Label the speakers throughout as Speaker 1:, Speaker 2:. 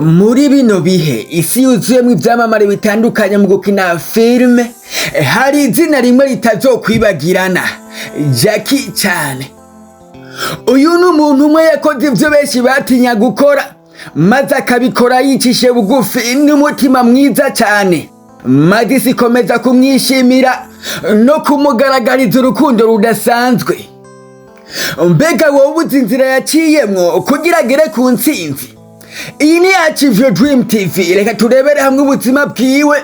Speaker 1: Muri bino bihe isi yuzuyemo ivyamamare bitandukanye mu gukina filime, hari izina rimwe ritazokwibagirana: Jackie Chan. Uyu ni umuntu umwe yakoze ivyo benshi batinya gukora, maze akabikora yicishe bugufi n'umutima mwiza cyane, maze isi ikomeza kumwishimira no kumugaragariza urukundo rudasanzwe. Mbega wowe uzi inzira yaciyemwo kugira agere ku ntsinzi? Iyi ni Achieve Your Dream TV. Reka turebere hamwe ubuzima bwiwe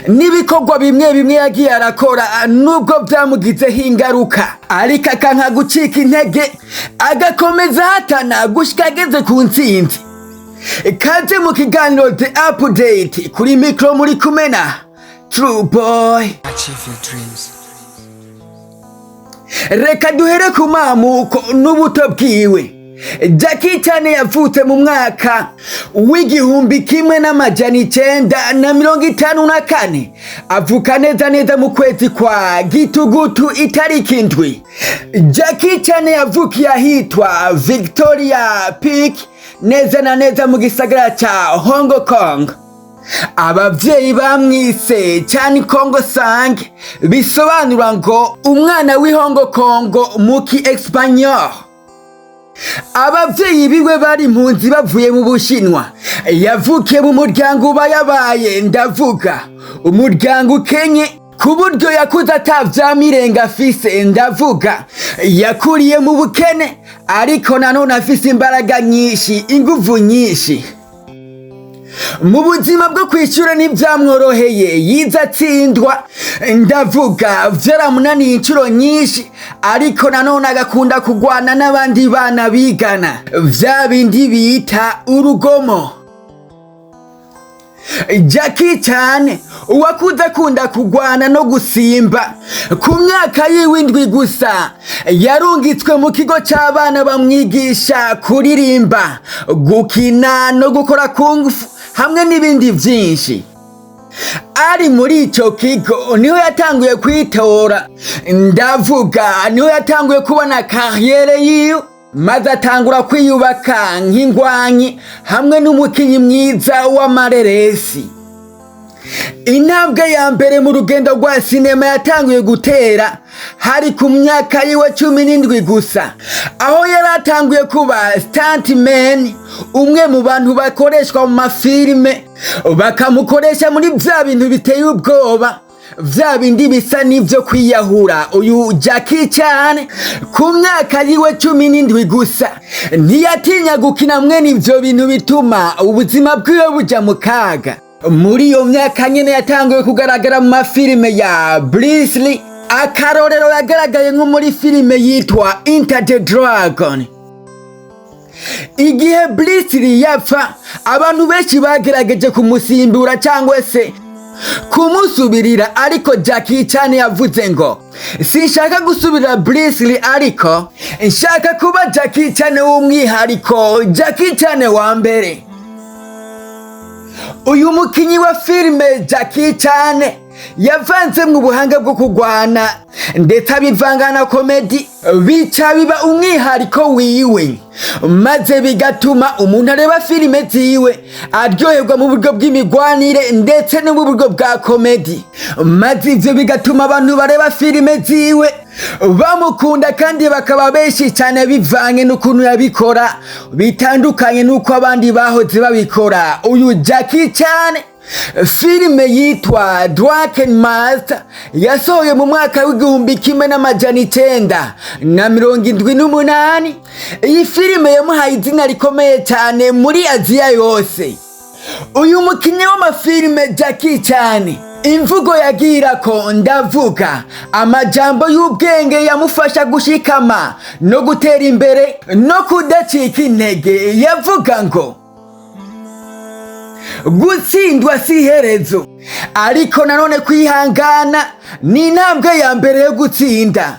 Speaker 1: n'ibikorwa bimwe bimwe yagiye arakora, nubwo byamugizeho ingaruka, ariko akanka gucika intege, agakomeza ahatana gushika ageze ku ntsinzi. Kaze mu kiganiro The Update. Kuri mikro muri kumena True Boy.
Speaker 2: Achieve your dreams.
Speaker 1: Reka duhere ku mamuko n'ubuto bwiwe. Jackie Chan yavutse mu mwaka w'1954, avuka neza neza mu kwezi kwa Gitugutu, itariki 7. Jackie Chan yavukiye ahitwa Victoria Peak, neza na neza mu gisagara ca Hong Kong. Abavyeyi bamwise Chan Kong Sang, bisobanura ngo umwana w'i Hong Kong mu ki Espagnol. Abavyeyi biwe bari impunzi bavuye mu Bushinwa. Yavukiye mu muryango ubayabaye, ndavuga umuryango ukenye, ku buryo yakuze atavyamirenga afise. Ndavuga yakuriye mu bukene, ariko nanone afise imbaraga nyinshi, inguvu nyinshi. Mu buzima bwo kwishyura ntibyamworoheye, yize atsindwa, ndavuga vyaramunaniye inshuro nyinshi, ariko nanone agakunda kugwana n'abandi bana bigana, vya bindi bita urugomo. Jackie Chan uwakuze akunda kugwana no gusimba, ku myaka yiwe 7 gusa yarungitswe mu kigo c'abana bamwigisha kuririmba, gukina no gukora kung fu hamwe n'ibindi vyinshi. Ari muri ico kigo niho yatanguye kwitora, ndavuga niho yatanguye kubona carrière yiwe, maze atangura kwiyubaka nk'ingwanyi hamwe n'umukinyi mwiza w'amareresi. Intambwe ya mbere mu rugendo rwa sinema yatanguye gutera hari ku myaka yiwe 17 gusa, aho yari atanguye kuba stuntman, umwe mu bantu bakoreshwa mu mafilime, bakamukoresha muri vya bintu biteye ubwoba, vya bindi bisa n'ivyo kwiyahura. Uyu Jackie Chan ku myaka yiwe 17 gusa ntiyatinya gukina mwene ivyo bintu bituma ubuzima bwiwe buja mu kaga. Muri iyo myaka nyene yatanguye kugaragara mu mafilime ya Bruce Lee. Akarorero, yagaragaye nko muri filime yitwa Enter the Dragon. Igihe Bruce Lee yapfa, abantu benshi bagerageje kumusimbura cyangwa se kumusubirira, ariko Jackie Chan yavuze ngo: "Sinshaka gusubira Bruce Lee, ariko nshaka kuba Jackie Chan w'umwihariko, Jackie Chan wa mbere." Uyu mukinyi wa filime Jackie Chan yavanzemwo ubuhanga bwo kurwana, ndetse abivanga na comédie, bica biba umwihariko wiwe, maze bigatuma umuntu areba filime ziwe aryoherwa mu buryo bw'imigwanire ndetse no mu buryo bwa comédie, maze ivyo bigatuma abantu bareba filime ziwe bamukunda kandi bakaba benshi cyane, bivanye n'ukuntu yabikora bitandukanye n'uko abandi bahoze babikora. Uyu Jackie Chan, filime yitwa Drunken Master yasohoye mu mwaka w'1978. Iyi filime yamuhaye izina rikomeye cyane muri Aziya yose. Uyu mukinnyi w'amafilime Jackie Chan, imvugo yagira ko, ndavuga amajambo y'ubwenge yamufasha gushikama no gutera imbere no kudacika intege, yavuga ngo: "Gutsindwa si iherezo, ariko nanone kwihangana ni intambwe ya mbere yo gutsinda."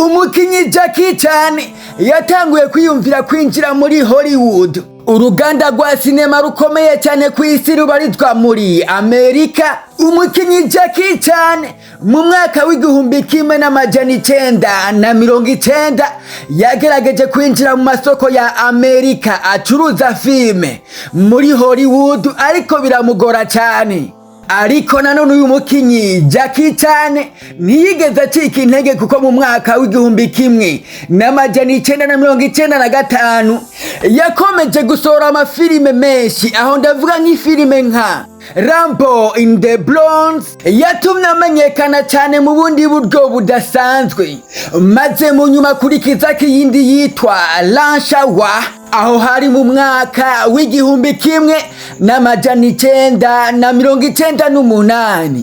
Speaker 1: Umukinyi Jackie Chan yatanguye kwiyumvira kwinjira muri Hollywood, uruganda rwa sinema rukomeye cyane ku isi rubarizwa muri Amerika. Umukinyi Jackie Chan mu mwaka w'1990 yagerageje kwinjira mu masoko ya Amerika acuruza filime muri Hollywood, ariko biramugora cyane. Ariko nanone uyu mukinyi Jackie Chan ntiyigeze acika intege, kuko mu mwaka w'1995 yakomeje gusohora amafilime menshi. Aho ndavuga nk'ifilime nka Rumble in the Bronx, yatumye amenyekana cyane mu bundi buryo budasanzwe, maze mu nyuma akurikizako iyindi yitwa Rush Hour. Aho hari mu mwaka w'1998.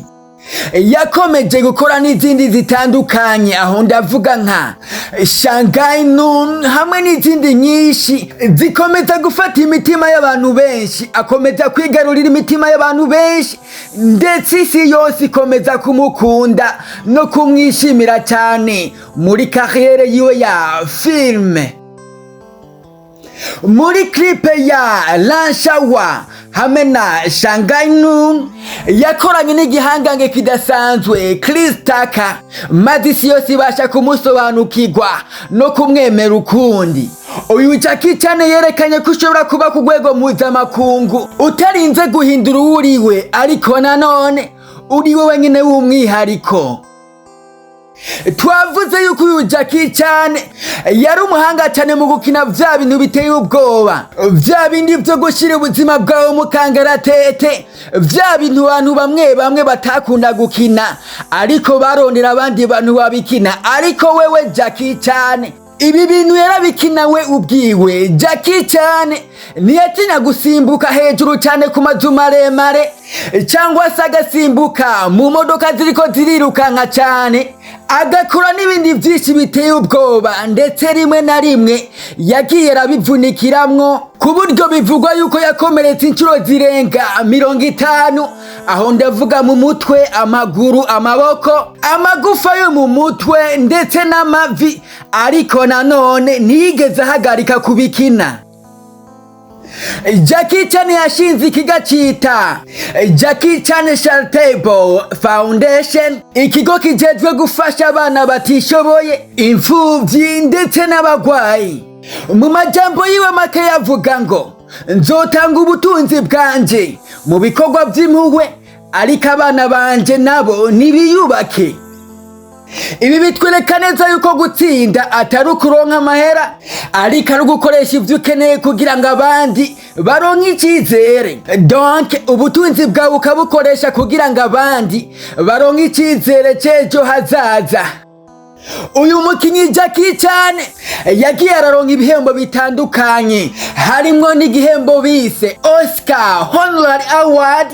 Speaker 1: Yakomeje gukora n'izindi zitandukanye, aho ndavuga nka Shanghai Noon hamwe n'izindi nyinshi zikomeza gufata imitima y'abantu benshi. Akomeza kwigarurira imitima y'abantu benshi, ndetse isi yose ikomeza kumukunda no kumwishimira cyane muri carrière yiwe ya filime. Muri clip ya Rush Hour hamwe na Shanghai Noon yakoranye n'igihangange kidasanzwe Chris Tucker, maze isi yose ibasha kumusobanukirwa no kumwemera ukundi. Uyu Jackie Chan yerekanye ko ushobora kuba ku rwego mpuzamakungu utarinze guhindura uwo uriwe, ariko nanone uri we wenyine w'umwihariko. Twavuze yuko uyu Jackie Chan yari umuhanga cyane mu gukina vya bintu biteye ubwoba, vya bindi vyo gushyira ubuzima bwawe mu kangaratete, vya bintu abantu bamwe bamwe batakunda gukina, ariko barondera abandi bantu babikina. Ariko wewe Jackie Chan ibi bintu yarabikina we ubwiwe. Jackie Chan ntiyatinya gusimbuka hejuru cyane ku mazu maremare, cyangwa se agasimbuka mu modoka ziriko zirirukanka cyane, agakora n'ibindi byinshi biteye ubwoba, ndetse rimwe na rimwe yagiye arabivunikiramwo, ku buryo bivugwa yuko yakomeretse inshuro zirenga 50. Aho ndavuga mu mutwe, amaguru, amaboko, amagufa yo mu mutwe ndetse n'amavi, ariko nanone ntiyigeze ahagarika kubikina. Jackie Chan yashinze ikigo cita Jackie Chan Charitable Foundation, ikigo kijejwe gufasha abana batishoboye, imfuvyi ndetse n'abagwayi. Mu majambo yiwe make yavuga ngo: "Nzotanga ubutunzi bwanje mu bikorwa vy'impuhwe, ariko abana banje nabo nibiyubake." Ibi bitwereka neza yuko gutsinda atari ukuronka amahera, ariko ari ugukoresha ivyo ukeneye kugira ngo abandi baronke icizere. Donc ubutunzi bwawe ukabukoresha kugira ngo abandi baronke icizere c'ejo hazaza. Uyu mukinyi Jackie Chan yagiye araronka ibihembo bitandukanye, harimwo n'igihembo bise Oscar Honorary Award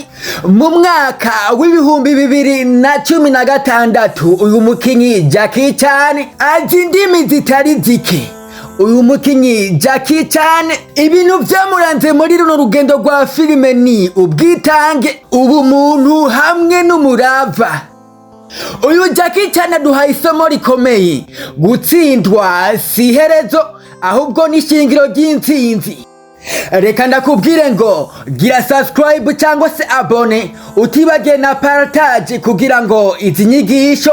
Speaker 1: mu mwaka w'2016. Uyu mukinyi Jackie Chan azi indimi zitari zike. Uyu mukinyi Jackie Chan, ibintu vyamuranze muri runo rugendo rwa filime ni ubwitange, ubumuntu hamwe n'umurava. Uyu Jackie Chan aduhaye isomo rikomeye: gutsindwa si iherezo, ahubwo ni ishingiro ry'intsinzi. Reka ndakubwire ngo gira subscribe cyangwa se abonner, utibagiye na partage, kugira ngo izi nyigisho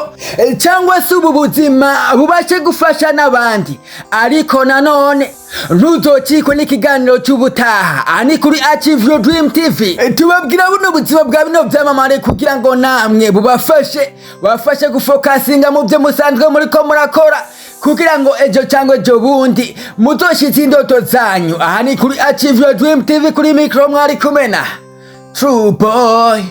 Speaker 1: cyangwa se ubu buzima bubashe gufasha n'abandi. Ariko nanone ntuzocikwe n'ikiganiro cy'ubutaha. Aha ni kuri Achieve Your Dream TV, tubabwira buno buzima bwa bino byamamare kugira ngo namwe bubafashe, bubafashe gufokasinga mu byo musanzwe muriko murakora, kugira ngo ejo cyangwa ejo bundi muzoshitse indoto zanyu. Aha ni kuri Achieve Your Dream TV, kuri mikro mwari kumena True Boy.